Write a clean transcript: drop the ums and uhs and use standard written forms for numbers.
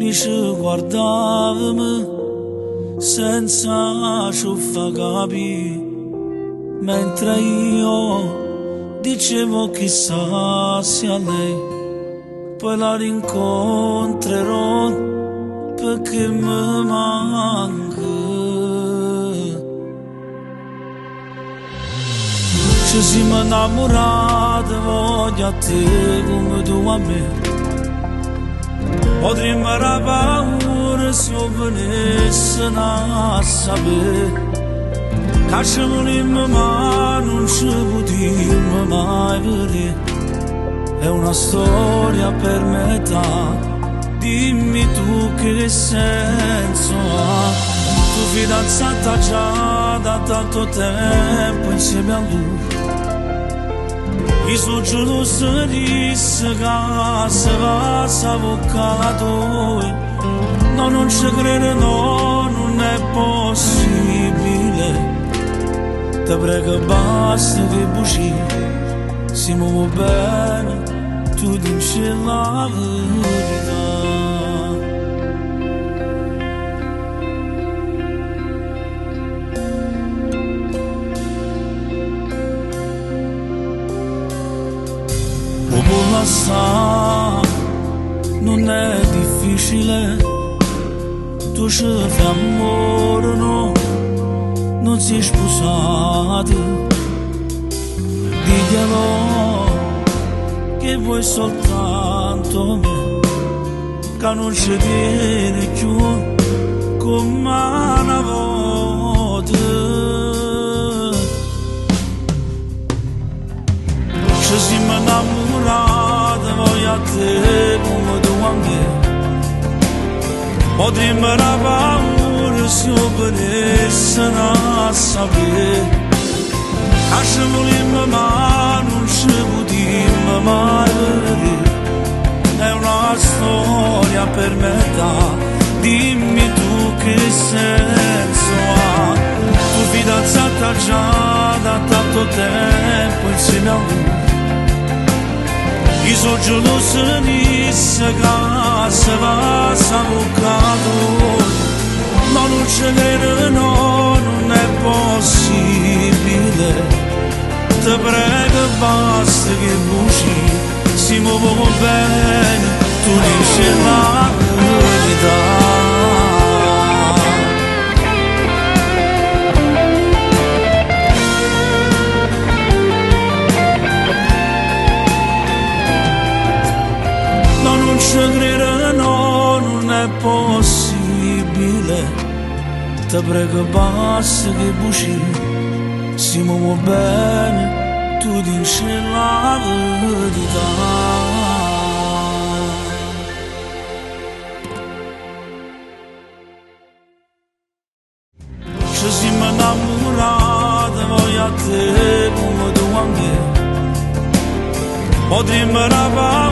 Nuje ce guardavemo senza ce 'o ffa capì, mentre io dicevo chissà se a lei poi la rincontrerò pecché me manca. Ce simme 'nnammurate, voglio a te comme tu a me. Po tremmo d' 'a paura si 'o venesseno a sapè ca ce vulimmo ma nun ce putimmo mai vedè. È una storia per metà, dimmi tu che senso ha. Tu fidanzata già da tanto tempo insieme a lui. I' so' geluso d'isso ca se vasa 'a vocca toja. No, nun ce credo, no, nun è possibile. Te prego basta cu 'e bucie, si me vuò bene tu dincella 'a verità. O può lassà, nun è difficile, tu ce fai ammore, no, nun si spusata. Diglielo che vuoi soltanto me, ca nun ce tiene cchiù comme a na vota. Ce simme 'nnammurate, voglio a te comme tu a me. Po tremmo d' 'a paura si 'o venesseno a sapè ca ce vulimmo ma nun ce putimmo mai vedè. È una storia per metà, dimmi tu che senso ha. Tu fidanzata già da tanto tempo insieme a lui. I' so' geluso d'isso ca se vasa 'a vocca toja. No, nun ce credo, no, nun è possibile. Te prego basta cu 'e bucie, si me vuò bene tu dincella 'a verità. No, nun ce credo, no, nun è possibile. Te prego basta cu 'e bucie, si me vuò bene tu dincella 'a verità. Ce simme 'nnammurate, voglio a te comme tu a me. Po tremmo d' 'a paura.